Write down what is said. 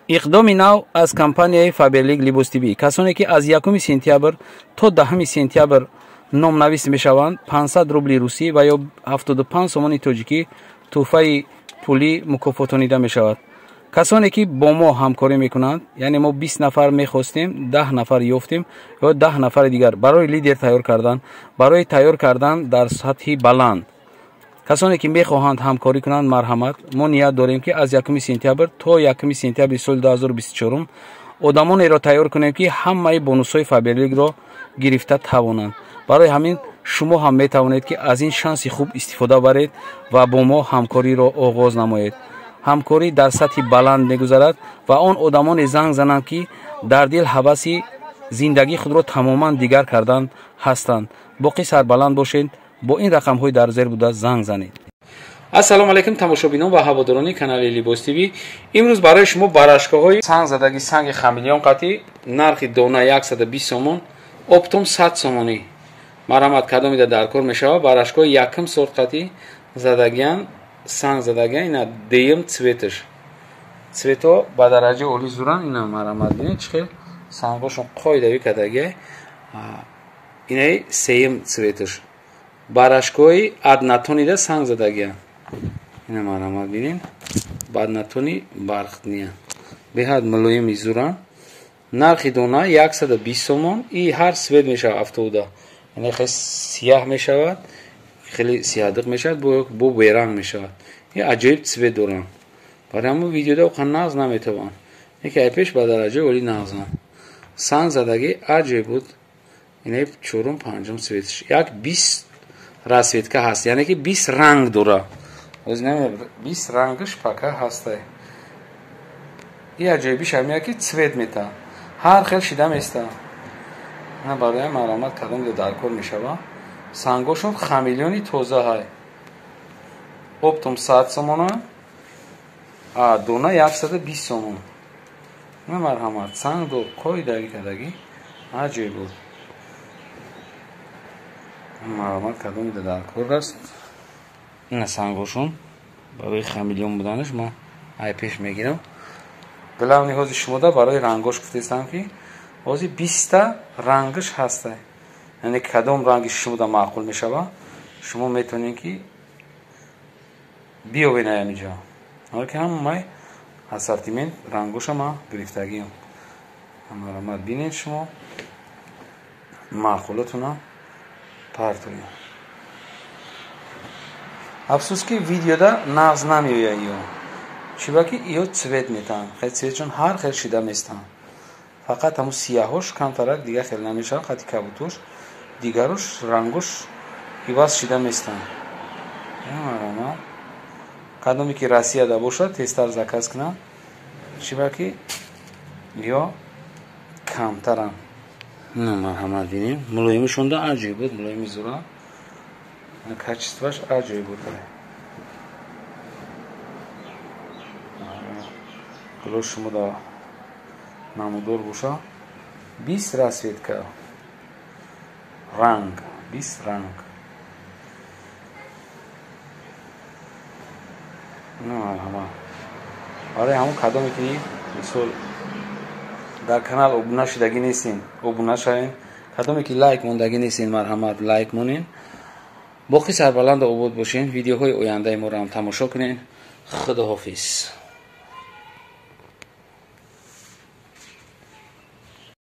Иқдоми нав аз компанияи Фаберлик Либос ТВ. Касоне ки аз 1 сентябр то 10 сентябр номнавис мешаванд, 500 рубли русӣ ва ё 75 сомони тоҷикӣ тӯҳфаи пулӣ мукофотонида мешавад. Касоне ки бо мо ҳамкорӣ мекунанд, яъне мо 20 нафар мехостем, 10 нафар ёфтем ё 10 нафари дигар барои лидер тайёр кардан, барои тайёр кардан дар сатҳи баланд. Касоне ки мехоҳанд ҳамкорӣ кунанд, марҳамат. Мо ният дорем ки аз 1 сентябр то 1 сентябри соли 2024 одамонеро тайёр кунем, ки ҳамаи бонусҳои Фаберликро гирифта тавонанд. Барои ҳамин шумо ҳам метавонед, ки аз ин шанси хуб истифода баред ва бо мо ҳамкориро оғоз намоед. Ҳамкорӣ дар сатҳи баланд мегузарад ва он одамоне занг зананд, ки дар дил ҳаваси зиндагии худро тамоман дигар кардан ҳастанд. Боқӣ сарбаланд бошед, бо ин рақамҳои дар зер буда занг занед. Ассалому алайкум тамошобинон ва ҳаводорони канали Либос ТВ. Имрӯз барои шумо барашкаҳои сангзадаги санги хамелеон қатӣ нархи дона 120 сомон, оптом 100 сомонӣ. Марҳамат, кадомида дар кор мешавад? Барашкаҳои якум сорт қатӣ задагиян, санг задагиян, ина дуюм цветаш. Цветҳо ба дараҷаи олӣ зуран, ина марҳамат бинед чӣ хел сангҳошон қоидавӣ кардагия. Инаи сеюм цветаш. Барашкои однотонида санг задагия. Ина марҳамат бинед, ба однотони бархтния. Беҳад мулоими зуран. Нархи дона 120 сомон. И ҳар цвет мешавад автоуда. Яъне хеле сияҳ мешавад, хеле сияҳдиқ мешавад, бо беранг мешавад. И аҷоиб цвет доранд. Барои ҳамон видеода оқа нағз наметавон. Яке ай пеш ба дараҷаи олӣ нағзанд. Санг задагӣ аҷоиб буд. Инаи чорум, панҷум цветаш. Як 20 расцветка ҳаст, яъне ки 20 ранг дора. Ҳозир намедонам 20 рангаш пака ҳастай. И аҷоибиш ҳамия ки цвет мета. Ҳар хел шида места. На барои марҳамат кадом дар кор мешава. Сангошон хамелеони тоза ҳай. Оптом 100 сомона, а дона 120 сомон. На марҳамат, санг дор қоидаги кардагӣ аҷоиб буд. Марҳамат, кадом дар кор аст? Ина сангошон барои хамелеон буданаш ман ай пеш мегирам. Главный ҳозир шумода барои рангош гуфтестам, ки ҳозир 20 рангаш ҳаста. Яъне кадом ранги шумода маъқул мешава, шумо метавонед ки биёбед ҳаминҷо. Ҳоло ки ҳамаи ассортимент рангоша ман гирифтагиам. Марҳамат бинед шумо маъқулотуна партоед. Афсӯс ки видеода нағз намеояд ё. Чиба ки ё цвет метаҳанд. Хел цветшон ҳар хел шида местаҳанд. Фақат ҳамун сияҳош камтарак дигар хел намешавад, қати кабутош, дигарош рангош иваз шида местаҳанд. Марҳамат. Кадоме ки Россияда бошад, тезтар заказ кунанд. Чиба ки ё камтаранд. Марҳамат бинем. Мулоимишонда аҷоиб буд, мулоими зура. Качествоаш аҷоиб буд. Гулош шумо да намудор боша. 20 расцветка. Ранг, 20 ранг. Марҳамат. Барои ҳамон кадоме ки мисол дар канал обуна шудагӣ нестин, обуна шавед. Кадоме ки лайк мондагӣ нестин, марҳамат лайк монед. Боқӣ сарбаланду обод бошед. Видеоҳои ояндаи моро ҳам тамошо кунед. Худоҳофиз.